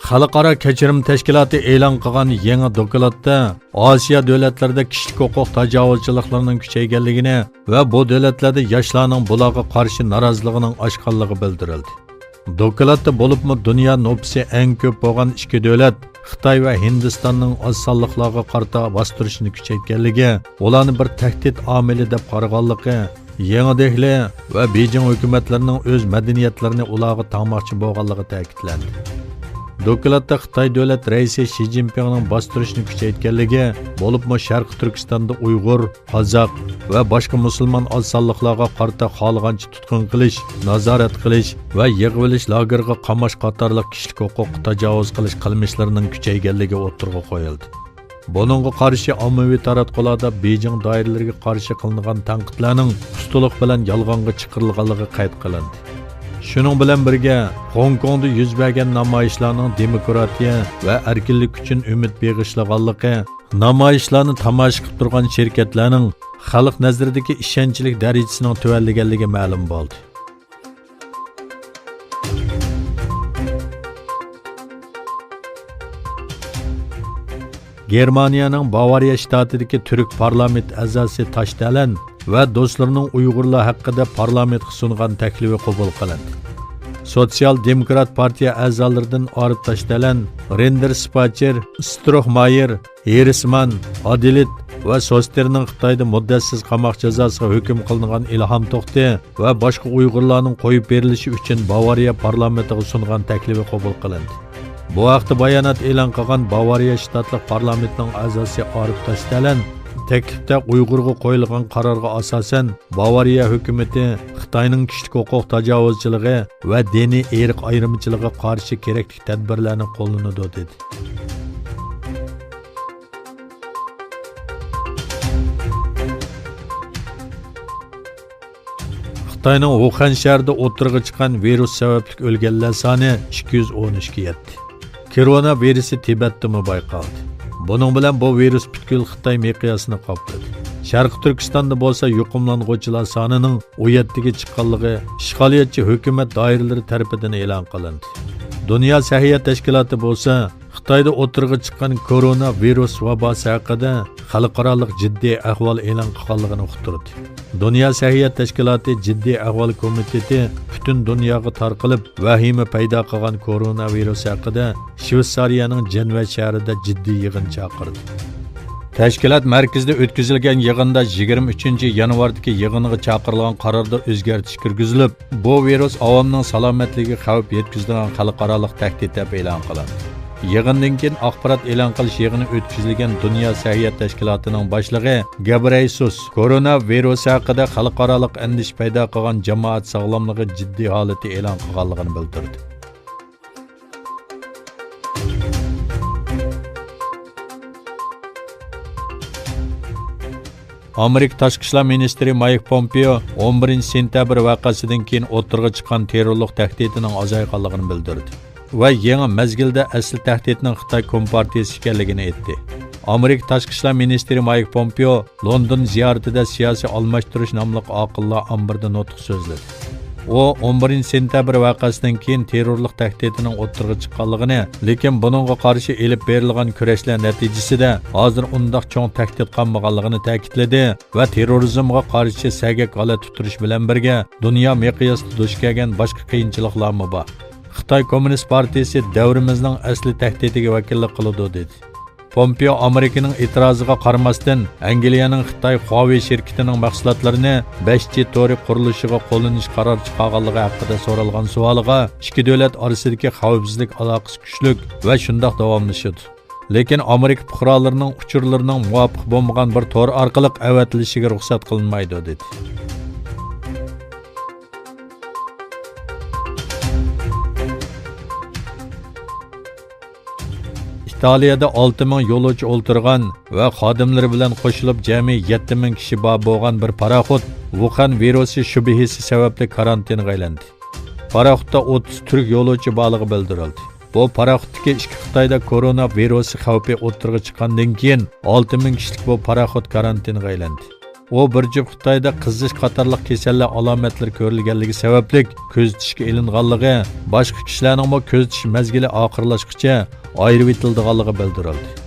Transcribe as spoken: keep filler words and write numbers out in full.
خەلقئارا كەچۈرۈم تەشكىلاتى ئېلان قىلغان يېڭى دوكلاتتا ئاسىيا دۆلەتلىرىدە كىشىلىك ھوقۇق تاجاۋۇزچىلىقلىرىنىڭ كۈچەيگەنلىكىنى ۋە بۇ دۆلەتلەردە ياشلارنىڭ بۇلارغا قارشى نارازىلىقىنىڭ ئاشقانلىقى بىلدۈرۈلدى. دوكلاتتا بولۇپمۇ دۇنيا نوپۇسى ئەڭ كۆپ بولغان ئىككى دۆلەت خىتاي ۋە ھىندىستاننىڭ ئاز سانلىقلارغا قارىتا باستۇرۇشنى كۈچەيتكەنلىكى، ئۇلارنى بىر تەھدىت ئامىلى دەپ قارىغانلىقى، يېڭى دېھلى ۋە بېيجىڭ ھۆكۈمەتلىرىنىڭ ئۆز مەدەنىيەتلىرىنى ئۇلارغا تاڭماقچى بولغانلىقى تەكىتلەندى. دوكلاتتا خىتاي دۆلەت رەئىسى شى جىنپىڭنىڭ باستۇرۇشنى كۈچەيتكەنلىكى، بولۇپمۇ شەرقىي تۈركىستاندا ئۇيغۇر، قازاق ۋە باشقا مۇسۇلمان ئاز سانلىقلارغا قارىتا خالىغانچە تۇتقۇن قىلىش، نازارەت قىلىش ۋە يىغىۋېلىش لاگېرىغا قاماش قاتارلىق كىشىلىك ھوقۇققا تاجاۋۇز قىلىش قىلمىشلىرىنىڭ كۈچەيگەنلىكى ئوتتۇرىغا قويۇلدى. بۇنىڭغا قارشى ئاممىۋى تاراتقۇلاردا بېيجىڭ دائىرىلىرىگە قارشى قىلىنغان تەنقىدلەرنىڭ ئۇستىلىق بىلەن يالغانغا چىقىرىلغانلىقى قەيت قىلىندى. شۇنىڭ بىلەن بىرگە، خوڭكوڭدا يۈز بەرگەن نامايىشلارنىڭ دېموكراتىيە ۋە ئەركىنلىك ئۈچۈن ئۈمىد بېغىشلىغانلىقى، نامايىشلارنى تاماشا قىلىپ تۇرغان شىركەتلەرنىڭ خەلق نەزىرىدىكى ئىشەنچلىك دەرىجىسىنىڭ تۆۋەنلىگەنلىكى مەلۇم بولدى. گېرمانىيەنىڭ باۋارىيە شتاتىدىكى تۈرك پارلامېنت ئەزاسى تاشدەلەن ۋە دوستلىرىنىڭ ئۇيغۇرلار ھەققىدە پارلامېنتقا سۇنغان تەكلىپى قوبۇل قىلىندى. سوتسىيال دېموكرات پارتىيە ئەزالىرىدىن ئارىپ تاشدەلەن، رېندېر سپاچېر، ستروخمايېر، ھېرسمان، ئادېلىت ۋە سوستېرنىڭ خىتايدا مۇددەتسىز قاماق جازاسىغا ھۆكۈم قىلىنغان ئىلھام توختى ۋە باشقا ئۇيغۇرلارنىڭ قويۇپ بېرىلىشى ئۈچۈن باۋارىيە پارلامېنتىغا سۇنغان تەكلىپى قوبۇل قىلىندى. بۇ ھەقتە بايانات ئېلان قىلغان باۋارىيە شتاتلىق پارلامېنتنىڭ ئەزاسى ئارىپ تاشدەلەن، تەكلىپتە ئۇيغۇرغا قويۇلغان قارارغا ئاساسەن، باۋارىيە ھۆكۈمىتى خىتاينىڭ كىشىلىك ھوقۇق تاجاۋۇزچىلىقى ۋە دىنىي ئىرق ئايرىمىچىلىقىغا قارشى كېرەكلىك تەدبىرلەرنى قوللىنىدۇ، دېدى. خىتاينىڭ ۋۇخەن شەھىرىدە ئوتتۇرىغا چىققان ۋىرۇس سەۋەبلىك ئۆلگەنلەر سانى ئىككى يۈز ئون ئۈچكە يەتتى. كورونا ۋىرۇسى تىبەتتىمۇ بايقالدى. بۇنىڭ بىلەن بۇ ۋىرۇس پۈتكۈل خىتاي مىقياسىنى قاپلىدى. شەرقىي تۈركىستاندا بولسا يۇقۇملانغۇچىلار سانىنىڭ ئون يەتتىگە چىققانلىقى ئىشغالىيەتچى ھۆكۈمەت دائىرىلىرى تەرىپىدىن ئېلان قىلىندى. دۇنيا سەھىيە تەشكىلاتى بولسا خىتايدا ئوتتۇرىغا چىققان كورونا ۋىرۇس ۋاباسى ھەققىدە خەلقئارالىق جىددىي ئەھۋال ئېلان قىلغانلىقىنى ئۇقتۇردى. دۇنيا سەھىيە تەشكىلاتى جىددىي ئەھۋال كومىتېتى پۈتۈن دۇنياغا تارقىلىپ ۋەھىمە پەيدا قىلغان كورونا ۋىرۇسى ھەققىدە شۋېتسارىيەنىڭ جەنۋە شەھىرىدە جىددىي يىغىن چاقىردى. تەشكىلات مەركىزىدە ئۆتكۈزۈلگەن يىغىندا يىگىرمە ئۈچىنچى يانۋاردىكى يىغىنغا چاقىرىلغان قاراردا ئۆزگەرتىش كىرگۈزۈلۈپ، بۇ ۋىرۇس ئاۋامنىڭ سالامەتلىكىگە خەۋپ يەتكۈزىدىغان خەلقئارالىق تەھدىت دەپ ئېلان قىلىندى. يىغىندىن كېيىن ئاخبارات ئېلان قىلىش يىغىنى ئۆتكۈزۈلگەن دۇنيا سەھىيە تەشكىلاتىنىڭ باشلىقى گەبرەيسۇس كورونا ۋىرۇسى ھەققىدە خەلقئارالىق ئەندىشە پەيدا قىلغان جامائەت ساغلاملىقى جىددىي ھالىتى ئېلان قىلغانلىقىنى بىلدۈردى. ئامېرىكا تاشقى ئىشلار مىنىستىرى مايك پومپېئو ئون بىرىنچى سېنتەبىر ۋەقەسىدىن كېيىن ئوتتۇرىغا چىققان تېررورلۇق تەھدىتىنىڭ ئازايغانلىقىنى بىلدۈردى ۋە يېڭى مەزگىلدە ئەسلى تەھدىتنىڭ خىتاي كومپارتىيىسى ئىكەنلىكىنى ئېيتتى. ئامېرىكا تاشقى ئىشلار مىنىستىرى مايك پومپېئو لوندون زىيارىتىدە سىياسىي ئالماشتۇرۇش ناملىق ئاقىللار ئامبىرىدا نۇتۇق سۆزلىدى. ئۇ ئون بىرىنچى سېنتەبىر ۋەقەسىدىن كېيىن تېررورلۇق تەھدىتىنىڭ ئوتتۇرىغا چىققانلىقىنى، لېكىن بۇنىڭغا قارشى ئېلىپ بېرىلغان كۈرەشلەر نەتىجىسىدە ھازىر ئۇنداق چوڭ تەھدىت قالمىغانلىقىنى تەكىتلىدى ۋە تېررورىزمغا قارشى سەگەك غالەتە تۇتۇش بىلەن بىرگە، دۇنيا مىقياسىدا دۇچ كەلگەن باشقا قىيىنچىلىقلارمۇ بار. خىتاي كوممۇنىست پارتىيىسى دەۋرىمىزنىڭ ئەسلى تەھدىتىگە ۋەكىللىك قىلىدۇ، دېدى. پومپېئو ئامېرىكىنىڭ ئېتىرازىغا قارىماستىن، ئەنگلىيەنىڭ خىتاي خۇاۋېي شىركىتىنىڭ مەھسۇلاتلىرىنى بەش جى تورى قۇرۇلۇشىغا قوللىنىش قارارى چىقارغانلىقى ھەققىدە سورالغان سوئالىغا، ئىككى دۆلەت ئارىسىدىكى خەۋپسىزلىك ئالاقىسى كۈچلۈك ۋە شۇنداق داۋاملىشىدۇ. لېكىن ئامېرىكا پۇقرالىرىنىڭ ئۇچۇرلىرىنىڭ مۇۋاپىق بولمىغان بىر تور ئارقىلىق ئەۋەتىلىشىگە رۇخسەت قىلىنمايدۇ، دېدى. ئىتالىيەدە ئالتە مىڭ يولۇچى ئولتۇرغان ۋە خادىملىرى بىلەن قوشۇلۇپ جەمئىي يەتتە مىڭ كىشى بار بولغان بىر پاراخوت ۋۇخەن ۋىرۇسى شۈبھىسى سەۋەبلىك كارانتىنغا ئايلاندى. پاراخوتتا ئوتتۇز تۈرك يولۇچى بارلىقى بىلدۈرۈلدى. بۇ پاراخوتتىكى ئىككى خىتايدا كورونا ۋىرۇسى خەۋپى ئوتتۇرىغا چىققاندىن كېيىن، ئالتە مىڭ كىشىلىك بۇ پاراخوت كارانتىنغا ئايلاندى. ئۇ بىر جۈپ خىتايدا قىزىش قاتارلىق كېسەللەر ئالامەتلىرى كۆرۈلگەنلىكى سەۋەبلىك كۆزىتىشكە ئېلىنغانلىقى، باشقا كىشىلەرنىڭمۇ كۆزىتىش مەزگىلى ئاخىرلاشقۇچە ئايرىۋېتىلىدىغانلىقى بىلدۈرۈلدى.